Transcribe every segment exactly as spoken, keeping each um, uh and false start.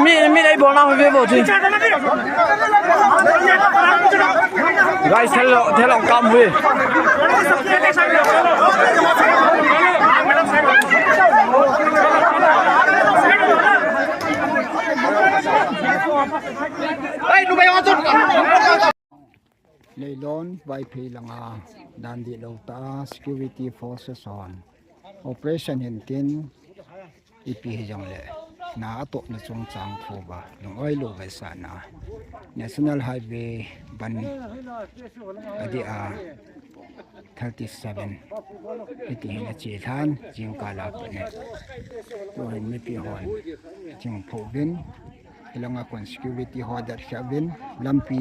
Mi, mi nei bol na hui ve bo ti. Guys, thil lo, thil lo kam hui. Leilon Vaiphei langa dan dihlou ta security forces hon operation hintin, ipi hijongleh na a tohna chungchang thu ba, lungawi lou ve sa na. National Highway ban a dia thirty seven hiti hin a chi than, zingkal a pan. Tuhin mipi hon ching pho vin, hilanga kon security ho dat khia vin, lampi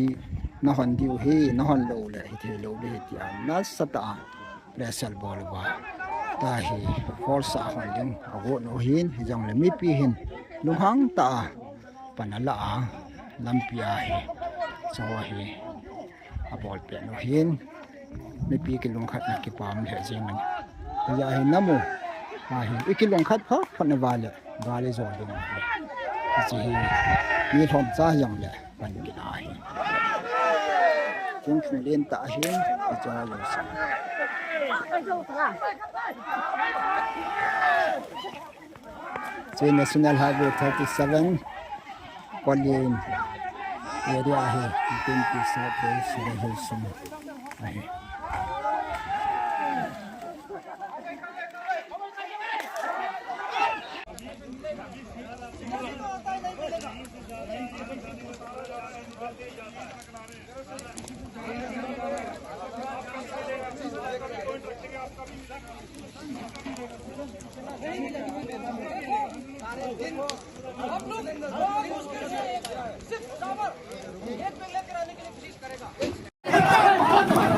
na hon di uhi, na hon lou leh hithei lou ding hi tia nasatah a pressure bawl uva. Tahi force a hon ding a gawt uhin, hijongleh mipi hin lunghang tah a pan a la a, lampi a hi, so hi a bawl pen uhin, mipi kilungkhatna kipahhuai leh zing in. Hiai hi na mu, ahi, i kilungkhat pha, pha na va leh, va leh zo ding. Hichi hi, mi lawmcha hijongleh, pan kina hi. Tung thung len ta hi, i zo lo sa. Chu National Highway thirty seven, Kawlin area ahi, twenty South West Hills sung ahi.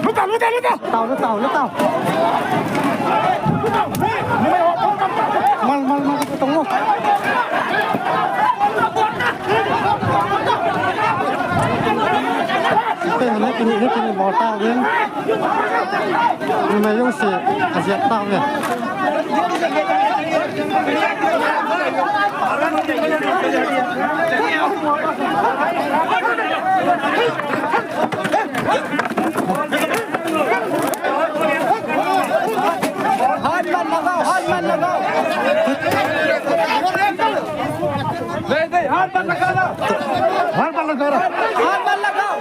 लुता, लुता, लुता। लुताओ, लुताओ, लुताओ। मल, मल, मल, तंगो। Te ne kini, ne kini bol ta ven. Numei zong si a ziak ta ve. हाथ मत लगाओ, हाथ मत लगाओ। नहीं, नहीं, हाथ मत लगाना। हाथ मत लगाना। हाथ मत लगाओ।